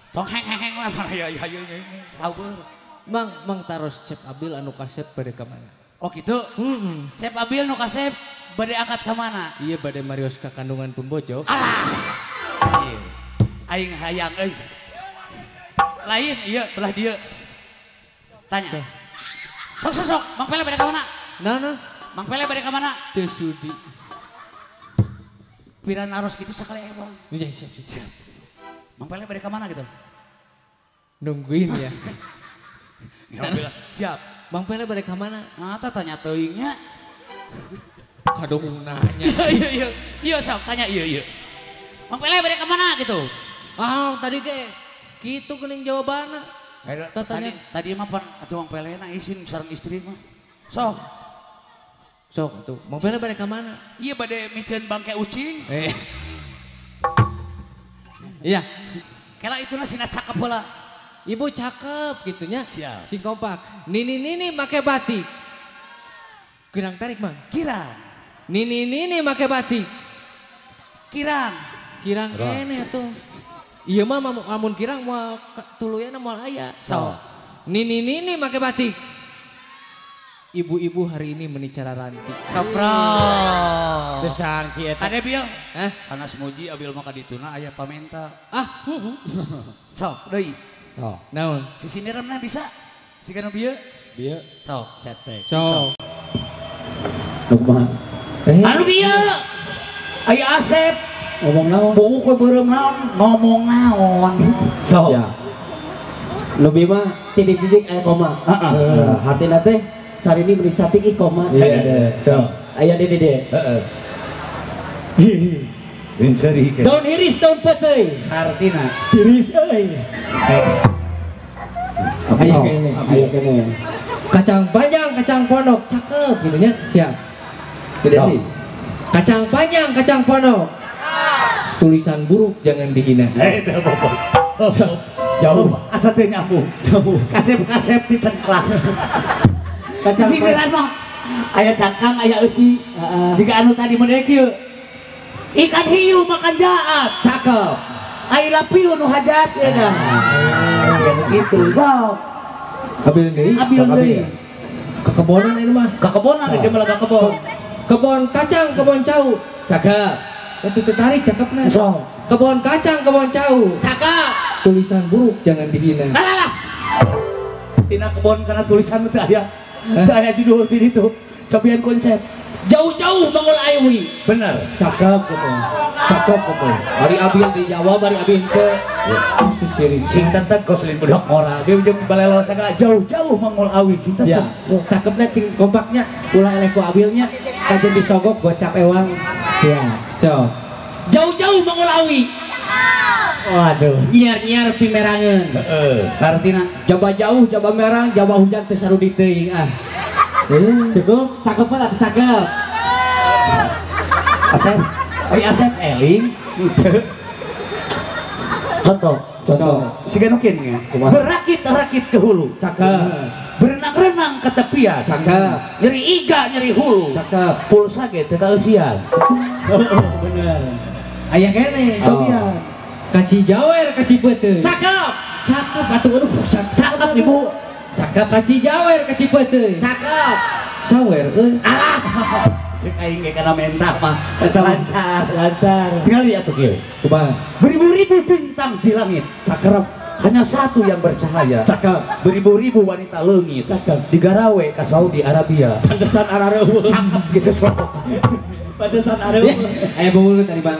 Tong heng-heng mah ya ya ya sabar. Mang mang taros Cep Abil anu kasep bade ka mana? Oh gitu. Heeh. Cep Abil nu kasep bade angkat ka mana? Iya bade marios ka kandungan pun bojo. Alah. Aing hayang euy. Lain iya belah dieu. Tanya. Sok sok sok, Mang Pele bade ka mana? Nah, nah. Mang Pele bade ka mana? Teu sudi. Pira naros kitu sakali ewang. Iya siap siap. Mang Pele bade ka mana gitu? Nungguin ya. Ya, siap. Bang Pele bade ka mana? Nah, tanya teuingnya. Kadung nanya. Iya iya iya. Sok tanya iya iya. Bang Pele bade ka mana gitu? Ah, tadi ge kitu geuning jawabanna. Tadi tadi mah pan atuh Bang Pele na isin sareng istri mah. Sok. Sok atuh. Bang Pele bade ka mana? Iya bade miceun bangke ucing. Eh. Iya. Kela ituna sina cakep heula. Ibu cakep gitunya. Siap. Sing kompak. Nini nini make batik. Kirang tarik Mang. Kirang. Nini nini make batik. Kirang. Kirang kene tuh. Iya mah amun kirang moal tuluyana moal aya. So. Nini nini make batik. Ibu-ibu hari ini menicara ranti. Kaprok. Desang kieu eta. Kade Bil? Hah? Panas muji Abil mah ka dituna aya pamenta. Ah, heeh. Sok deui. Sok. Naon? Di sini remna bisa? Siga nu bieu? Bieu. Sok, cetek. Sok. Nu kumaha? Anu bieu. Aya Asep ngomong naon? Buku we beureum naon? Ngomong naon? Sok. Ya. Nu bieu mah titik-titik aya koma. Heeh. Hartina teh sarini meni cantik ih koma. Iya. Sok. Aya di dieu. Heeh. Daun iris daun peuteuy. Hartina tiris euy. Ayo kene, ayo kene. Kacang panjang, kacang pondok, cakep gitu nya. Siap. Tidak. Kacang panjang, kacang pondok. Tulisan buruk jangan dihina. Eh, itu pokok. Jauh, asa teu nyambung. Jauh. Kasep-kasep dicengklah. Kacang sindiran mah aya cangkang, aya eusi. Jika anu tadi mah kieu. Ikan hiu makan jaat, cakep. I love you nu hajat ya dah. Gitu sok. Abil deui, abil deui. Kekebonan ini mah. Kekebonan dia malah kebon. Kebon kacang, kebon cau. Cakep. Itu tertarik cakepna. Sok. Kebon kacang, kebon cau. Cakep. Tulisan buruk jangan dihina. Alah lah. Tina kebon karena tulisan teu aya. Teu aya judul di ditu. Cobian konsep. Jauh-jauh mangol aiwi. Bener. Cakep gitu. Cakep gitu. Ari Abil dijawab, ari Abil henteu. Sisirik. Sing teteg kos lain budak ngora. Ge jeung balelo sagala jauh-jauh mangol awi sing teteg. Ya. Cakepna cing kompaknya ulah eleh ku Abilnya kajen disogok gocap ewang. Siap. So. Jauh-jauh mangol awi. Waduh, nyiar-nyiar pimerangeun. Heeh. Hartina jaba jauh, jaba merang, jaba hujan teu sarudi teuing ah. Cukup, cakep atau cakep? Asep, ai Asep eling. Contoh, contoh. Siga nu kieu nya. Berakit-rakit ke hulu. Cakep. Berenang-renang ke tepian. Cakep. Nyeri iga, nyeri hulu. Cakep. Pulsa ge teu kaeusian. Bener. Aya kene, cobian. Kaci jawer, kaci peuteuy. Cakep. Cakep atuh aduh, cakep Ibu. Cakep. Kaci jawer, kaci peuteuy. Cakep. Sawer euy. Alah. Cek aing ge kana mentah mah lancar, lancar. Tinggal atuh kieu. Kumaha? Beribu-ribu bintang di langit. Cakep. Hanya satu yang bercahaya. Cakep. Beribu-ribu wanita leungit. Cakep. Digarawe ka Saudi Arabia. Pantesan arareuweung. Cakep gitu sok. Pantesan arareuweung. Aya bubur tadi Bang.